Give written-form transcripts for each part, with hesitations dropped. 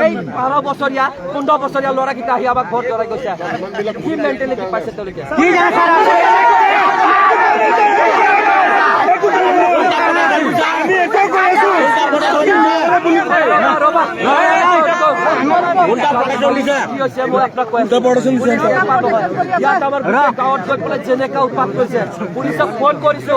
এই 12 বছৰীয়া, 15 বছৰীয়া ল'ৰাকেইটা আহি আমাক ঘৰ জ্বলাই গৈছে। কি মেণ্টেলিটি পাইছে তেওঁলোকে? আমি একো কৈ আছো। ৰ'বা, কি হৈছে মই আপোনাক কৈ আছো। ইয়াত আমাৰ গোটেই গাঁৱত গৈ পেলাই যেনেকা উৎপাত কৰিছে, পুলিচক ফোন কৰিছো,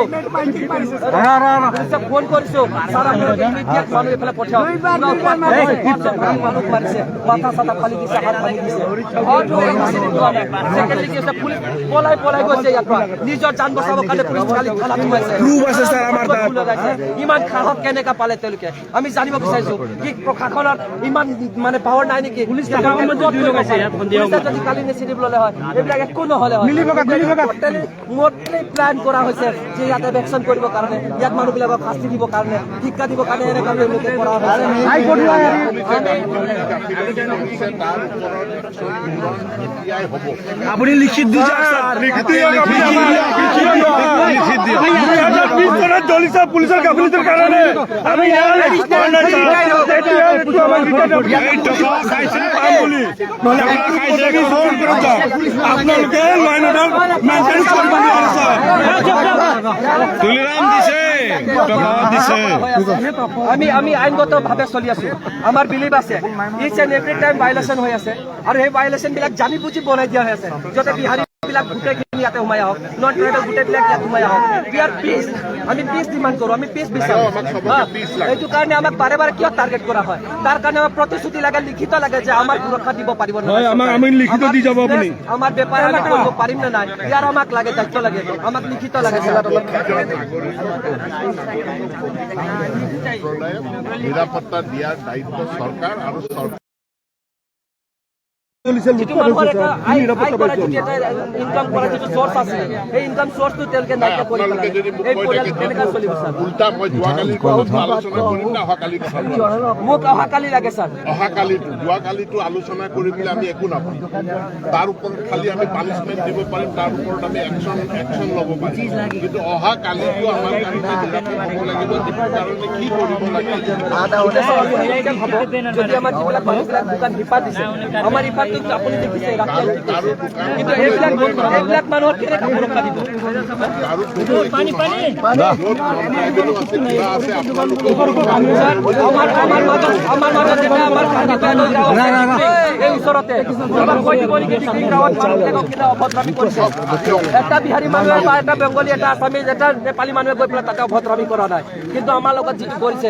পুলিচক ফোন কৰিছো, ছাৰ, আপোনালোকে ইমিডিয়েট মানুহ এইফালে পঠিয়াওক। কিবা উৎপাত কৰিছে, ঘৰ চৰ ভাঙি মানুহ মাৰিছে, মাথা চাথা ফালি দিছে, হাত ভাঙি দিছে। ঘৰটো বেছি দিন হোৱা নাই। ছেকেণ্ডলি কি হৈছে, পুলিচ পলাই পলাই গৈছে ইয়াৰ পৰা। নিজৰ জান বচাবৰ কাৰণে পুলিচ কালি থানাত সোমাইছে। প্ৰুফ আছে ছাৰ আমাৰ তাত। লগাইছে। ইমান সাহস কেনেকা পালে তেওঁলোকে, আমি জানিব বিচাৰিছো। কি প্ৰশাসনৰ ইমান মানে পাৱাৰ নাই নেকি? পুলিচে যদি কালি নিচিনিব ল'লে হয়, এইবিলাক একো নহ'লে হয়। টোটেলি প্লেন কৰা হৈছে যে ইয়াত এভিকশ্যন কৰিবৰ কাৰণে, ইয়াত মানুহবিলাকক শাস্তি দিবৰ কাৰণে, শিক্ষা দিবৰ কাৰণে এনেকুৱা তেওঁলোকে কৰা হৈছে। তাৰ ওপৰত একশ্যন এতিয়াই হ'ব। আপুনি লিখিত দি যাওক ছাৰ। লিখিত দিয়ক আপুনি আমাক। 2020 চনত জ্বলিছে পুলিচৰ গাফিলতিৰ কাৰণে। আমি ইয়াৰ একো কোৱা নাই ছাৰ। এতিয়া এইটো আমাক ৰিটাৰ্ণ পাম বুলি নহ'লে আমি সুপ্ৰিম কোৰ্টত যাম। আপোনালোকে ল এণ্ড অৰ্ডাৰ মেইনটেইন কৰিব নোৱাৰে ছাৰ। তুলিৰাম দিছে, টকাও দিছে। আমি আইনগত ভাৱে চলি আছো। আমাৰ বিলিভ আছে, each and every time violation হৈ আছে আৰু সেই ভাইলেশ্যন বিলাক জানি বুজি বনাই দিয়া হৈ আছে, যাতে বিহাৰী বিলাক গোটেইখিনি ইয়াতে সোমাই আহক, নন ট্ৰাইবেল গোটেইবিলাক ইয়াত সোমাই আহক। We are peace. আমি পিচ ডিমাণ্ড কৰো, আমি পিচ বিচাৰো। আমাক চবকে peace লাগে। এইটো কাৰণে আমাক বাৰে বাৰে কিয় টাৰ্গেট কৰা হয়? তাৰ কাৰণে আমাক প্ৰতিশ্ৰুতি লাগে, লিখিত লাগে যে আমাৰ সুৰক্ষা দিব পাৰিব নে নাই। হয়, আমাক আমি লিখিত দি যাব আপুনি। আমাৰ বেপাৰ আমি কৰিব পাৰিম নে নাই, ইয়াৰ আমাক লাগে, দায়িত্ব লাগে, আমাক লিখিত লাগে ছাৰ। সম্প্ৰদায়ক নিৰাপত্তা দিয়াৰ দায়িত্ব চৰকাৰ আৰু চৰকাৰ যিটো মানুহৰ এটা আয় কৰা, যিটো এটা ইনকাম কৰা যিটো চ'ৰ্চ আছিলে, সেই ইনকাম চ'ৰ্চটো তেওঁলোকে নাইকিয়া কৰি আপোনালোকে পেলালে। যদি মোক এই কৈ পৰিয়াল থাকে কেনেকৈ চলিব ছাৰ? উল্টা মই যোৱাকালিৰ কথাটো আলোচনা কৰিম নে অহাকালিৰ কথাটো আলোচনা? মোক অহাকালি লাগে ছাৰ। অহাকালিতো, যোৱাকালিতো আলোচনা কৰি পেলাই আমি একো নাপাম। তাৰ ওপৰত খালি আমি পানিছমেণ্ট দিব পাৰিম, তাৰ ওপৰত আমি একশ্যন ল'ব পাৰিম। কিন্তু অহাকালিতো আমাৰ কাৰণে নিৰাপদ হ'ব লাগিব। যিটোৰ কাৰণে কি কৰিব লাগে? হ'ব, যদি আমাৰ যিবিলাক মানুহবিলাক দোকান হিপা দিছে, আমাৰ ইফালটো আপুনি দেখিছে ৰাতি আহি কি কাৰো কৰিছে। দোকান কিন্তু এইবিলাক মানুহক কেনেকৈ সুৰক্ষা দিব? কাৰো কোনো একো নহয়। য'ত নন ট্ৰাইবেলো আছে, কিবা আছে, আপোনালোকেও আমাৰ মাজত এটা আমাৰ গাঁও আছে, এই ওচৰতে। কোনোবা কৈ দিব নেকি ডিগ্ৰী গাঁৱত মানুহবিলাকক কিবা অভদ্ৰামি কৰিছে? এটা বিহাৰী মানুহে বা এটা বেংগলী, এটা আছামীজ, এটা নেপালী মানুহে গৈ পেলাই তাতে অভদ্ৰামি কৰা নাই। কিন্তু আমাৰ লগত যিটো কৰিছে,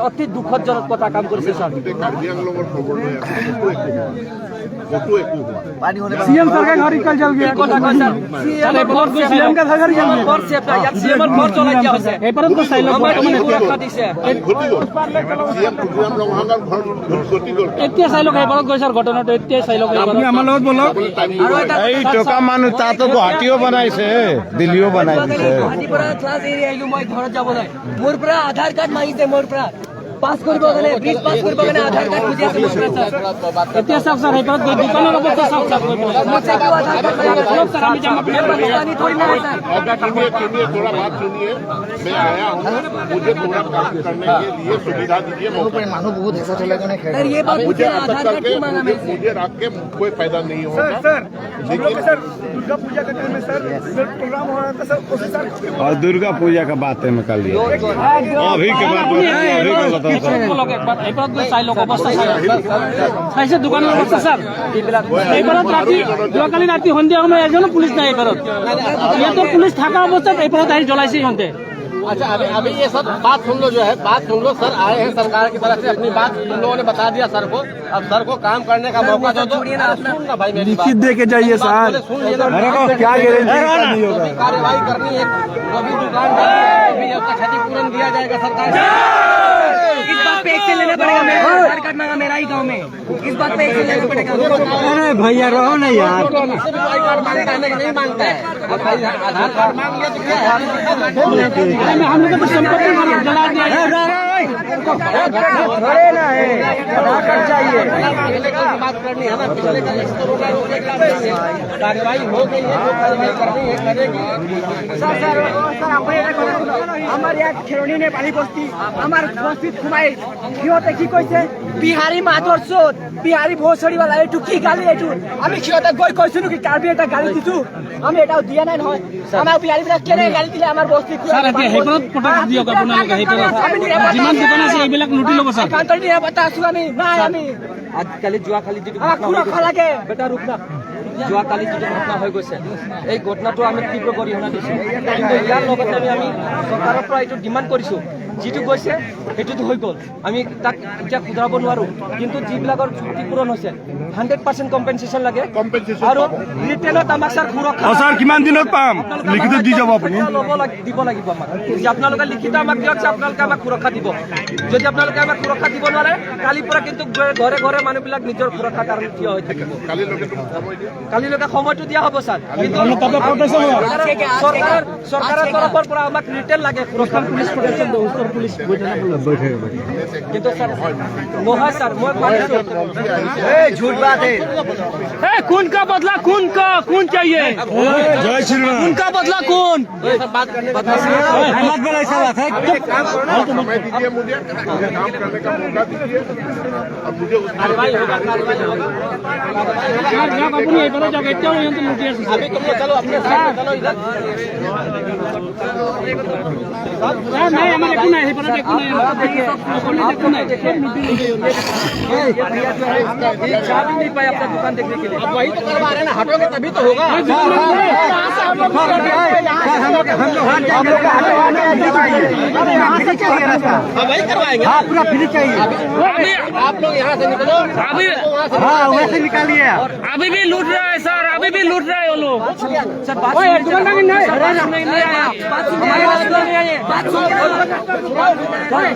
অতি দুখজনক কথা কাম কৰিছে ছাৰ। গোটেই কাৰ্বি আংলঙৰ খবৰ লৈ আছো। ক'তো একো হোৱা নাই, ক'তো একো হোৱা নাই। सीएम सर का घर कल जल কি गया। কথা কয় ছাৰ? চিএমৰ ঘৰ, চিএমৰ ঘৰ চেফ নাই। ইয়াত চিএমৰ ঘৰ জ্বলাই দিয়া হৈছে। আমাৰ কি সুৰক্ষা দিছে? ঘটি গ'ল। চিএম তুলিৰাম ৰংহাঙৰ ঘৰ ঘটি গ'ল। এতিয়া চাই লওক, সেইবাৰত গৈ ছাৰ, ঘটনাটো এতিয়া চাই লওক। আপুনি আমাৰ লগত বলক। আপুনি টাইম দিব। এই টকা মানুহ তাতো গুৱাহাটীও বনাইছে, দিল্লীও বনাই দিছে। গুৱাহাটীৰ পৰা ক্লাছ এৰি আহিলো মই ঘৰত যাবলৈ। মোৰ পৰা আধাৰ কাৰ্ড মাগিছে, মোৰ পৰা পাছ কৰিবৰ কাৰণে, ব্ৰিজ পাছ কৰিবৰ কাৰণে আধাৰ কাৰ্ড খুজি আছে মোৰ পৰা ছাৰ। এতিয়া চাওক ছাৰ, সেইবাৰত গৈ দোকানৰ অৱস্থা চাওক ছাৰ গৈ পেলাই। মোক চাইকেল আধাৰ কাৰ্ড মাগিছে। অলপ ছাৰ, আমি যাম। मेरे पास पानी थोड़ी ना है सर। सुनिए सुनिए, थोड़ा बात सुनिए। मैं आया हूँ, मुझे थोड़ा काम करने के लिए सुविधा दीजिए, मौका। सर, ये बात मुझे पूछिए ना, अटक आधार कार्ड करके क्यों मांगा मुझे मेरे से? मुझे रख के कोई फायदा नहीं होगा। सर, हम लोग का सर, दुर्गा पूजा के टाइम में सर प्रोग्राम हो रहा था सर, उसी सर और दुर्गा पूजा का बात है, मैं कल लिया अभी के बात, अभी का बताओ सर। বলক একবাৰ, এইবাৰত গৈ চাই লওক, অৱস্থা চাই লওক। চাইছে দোকানৰ অৱস্থা ছাৰ? এইবাৰত ৰাতি, যোৱাকালি ৰাতি সন্ধিয়া সময়ত এজনো পুলিচ নাই এইবাৰত। ইয়াতো পুলিচ থকা অৱস্থাত এইবাৰত আহি জ্বলাইছে ইহঁতে। अच्छा, अभी अभी ये सब बात सुन लो, जो है बात सुन लो। सर आए हैं सरकार की तरफ से, अपनी बात तुम लोगों ने बता दिया सर को। अब सर को काम करने का मौका दो। तो सुन ना भाई मेरी बात। लिखित दे के जाइए बात सर। बोले, सुन लिए ना। क्या गारंटी नहीं जो होगा? भी कार्रवाई करनी है, जो भी दुकान है, जो भी है, उसका क्षतिपूरण दिया जाएगा सरकार से। इस बात पे एक्शन लेना पड़ेगा। मेरा आधार कार्ड मांगा मेरा ही गांव में, इस बात पे एक्शन लेना पड़ेगा। अरे भैया, रहो ना यार। मुझसे भी I card मांगता है, नहीं मांगता है। अब भाई आधार कार्ड मांग लिया तो क्या है? हम लोग तो संपत्ति जला दिया। थोड़े ना है, आधार कार्ड चाहिए। पिछले कल की बात करनी है ना, पिछले कल इसको रोका रोके कार्रवाई हो गई है, जो कार्रवाई करनी है करेगी। স্যাৰ, স্যাৰ, স্যাৰ, আপুনি এটা কথা শুনক। আমাৰ ইয়াত খেৰণি নেপালী বস্তি, আমাৰ বস্তিত সোমাই সিহঁতে কি কৈছে, বিহাৰী মাদৰ চোত, বিহাৰী ভোচৰিৱালা, এইটো কি গালি এইটো? আমি সিহঁতক গৈ কৈছো নেকি কাৰ্বি এটা গালি দিছো? আমি এটাও দিয়া নাই নহয়। আমাৰ বিহাৰীবিলাক কেনেকে গালি দিলে আমাৰ বস্তিত? ছাৰ, এতিয়া সেইখনত প্ৰটেক্ট দিয়ক আপোনালোকে। সেইখনত যিমান দোকান আছে এইবিলাক লুটি ল'ব ছাৰ। কান্তৰি নিৰাপত্তা আছো আমি, নাই আমি। আজিকালি যোৱাকালি যিটো আমাক ঘটনা হৈ সুৰক্ষা গৈছে, লাগে। বেটা ৰুকনা, যোৱাকালি যিটো ঘটনা হৈ গৈছে, এই ঘটনাটো আমি তীব্ৰ গৰিহণা দিছোঁ। কিন্তু ইয়াৰ লগতে আমি চৰকাৰৰ পৰা এইটো ডিমাণ্ড কৰিছোঁ, যিটো গৈছে সেইটোতো হৈ গ'ল, আমি তাক এতিয়া শুধৰাব নোৱাৰোঁ। কিন্তু যিবিলাকৰ ক্ষতিপূৰণ হৈছে, 100% কম্পেনচেশ্যন লাগে। Compensation আৰু পাব। ৰিটেইনত আমাক ছাৰ সুৰক্ষা অ ছাৰ, কিমান দিনত পাম? আপোনালোকে লিখিত আমাক দি যাব আপুনি। ল'ব দিব লাগিব আমাক যে আপোনালোকে লিখিত আমাক দিয়ক যে আপোনালোকে আমাক সুৰক্ষা দিব। যদি আপোনালোকে আমাক সুৰক্ষা দিব নোৱাৰে, কালিৰ পৰা কিন্তু ঘৰে ঘৰে মানুহবিলাক নিজৰ সুৰক্ষাৰ কাৰণে থিয় হৈ থাকিব। কালিলৈকে তুমি সময় দিয়া। কালিলৈকে সময়টো দিয়া হ'ব ছাৰ, কিন্তু চৰকাৰৰ তৰফৰ পৰা আমাক ৰিটেইন লাগে সুৰক্ষা। Police protection, police. কিন্তু ছাৰ, নহয় ছাৰ, মই মানিছোঁ। झूठ बात है। खून का बदला, खून का खून चाहिए। জয় শ্ৰীৰাম। खून का बदला खून। समय दीजिए मुझे, मुझे काम करने का मौका दीजिए और मुझे उस कार्रवाई होगा, कार्रवाई होगा। যাওক আপুনি এইফালে যাওক, এতিয়াও ইহঁতে লুটি আছে। अभी तुम लोग चलो अपने साइड में, चलो इधर। ছাৰ, নাই, আমাৰ একো নাই, সেইফালে একো নাই, আমাৰ একো নাই, চব লুটি লৈছে। ये भैया जो है, ये जा भी नहीं पाए अपना दुकान देखने के लिए। अब वही तो करवा रहे हैं ना, हटोगे तभी तो होगा। अब वही करवाएंगे। हाँ, पूरा फ्री चाहिए। अभी आप लोग यहाँ से निकलो। अभी हाँ, वैसे निकालिए। अभी भी लूट रहा है सर, अभी भी लूट रहा है वो लोग। सर, बात ओए, सुनिए। दुकान में नहीं। सर, बात सुनिए, बात सुनिए, बात सुनिए, बात सुनिए।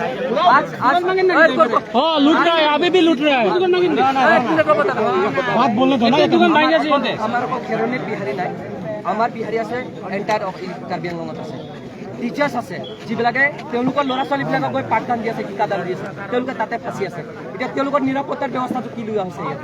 आज आज हाँ, लूट रहा है, अभी भी लूट रहा है। बात बोलने दो ना। দোকান ভাঙি আছে ইহঁতে। আমাৰ আকৌ খেৰণিত বিহাৰী নাই, আমাৰ বিহাৰী আছে এণ্টায়াৰ কাৰ্বি আংলঙত আছে। টিচাৰ্ছ আছে যিবিলাকে তেওঁলোকৰ ল'ৰা ছোৱালীবিলাকক গৈ পাঠদান দি আছে, শিক্ষাদান দি আছে, তেওঁলোকে তাতে ফাঁচি আছে। এতিয়া তেওঁলোকৰ নিৰাপত্তাৰ ব্যৱস্থাটো কি লোৱা হৈছে ইয়াত?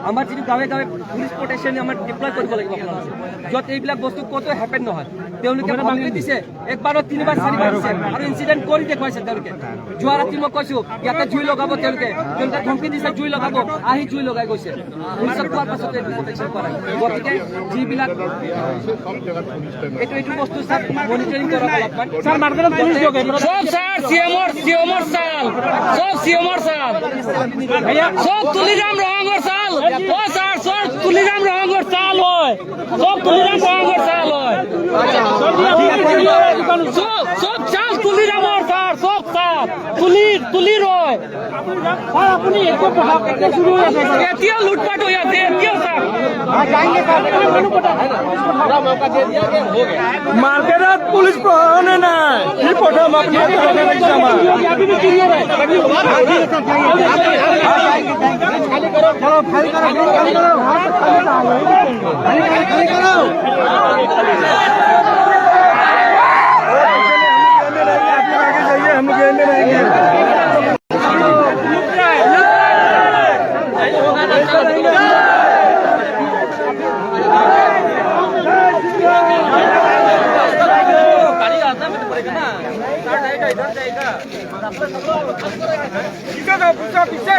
আমাৰ যিটো গাঁৱে গাঁৱে পুলিচ প্ৰটেকশ্যন আমাৰ ডিপ্লয় কৰিব লাগিব আপোনালোকে, য'ত এইবিলাক বস্তু ক'তো হেপেন নহয়। তেওঁলোকে ভাবি দিছে, একবাৰত তিনিবাৰ চাৰিবাৰ দিছে আৰু ইনচিডেণ্ট কৰি দেখুৱাইছে তেওঁলোকে। যোৱা ৰাতি মই কৈছো, ইয়াতে জুই লগাব তেওঁলোকে, তেওঁলোকে ধমকি দিছে জুই লগাব, আহি জুই লগাই গৈছে। পুলিচক কোৱাৰ পাছতে এইটো প্ৰটেকশ্যন কৰা নাই। গতিকে যিবিলাক সব জেগাত পুলিচ তৈনাত। এইটো বস্তু ছাৰ মনিটৰিং কৰক অলপমান। স্যাৰ, মাৰ্কেটত পুলিচ দিয়ক। সব স্যাৰ সিএমৰ, সিএমৰ চাল, সব সিএমৰ চাল, সব তুলিৰাম ৰহাঙৰ চাল। ও স্যাৰ, সব তুলিৰাম ৰহাঙৰ চাল হয়, সব তুলিৰাম ৰহাঙৰ চাল হয়, সব সব চাল তুলিৰামৰ স্যাৰ, সব চাল তুলিৰ তুলিৰ হয়। আপুনি একো পঢ়াওক, এতিয়া চুৰি হৈ আছে, এতিয়া লুটপাট হৈ আছে এতিয়াও স্যাৰ। पूरा मौका दे दिया गया, हो गया। মাৰ্কেটত পুলিচ প্ৰশাসনে নাই, কি প্ৰথম আপুনি লাগিছে আমাৰ। अभी भी चोरी हो रहा है। चलो, खाली करो, खाली करो, खाली करो, खाली करो। आप लोग आगे जाइए, हम लोग एंड में रहेंगे। पीछे।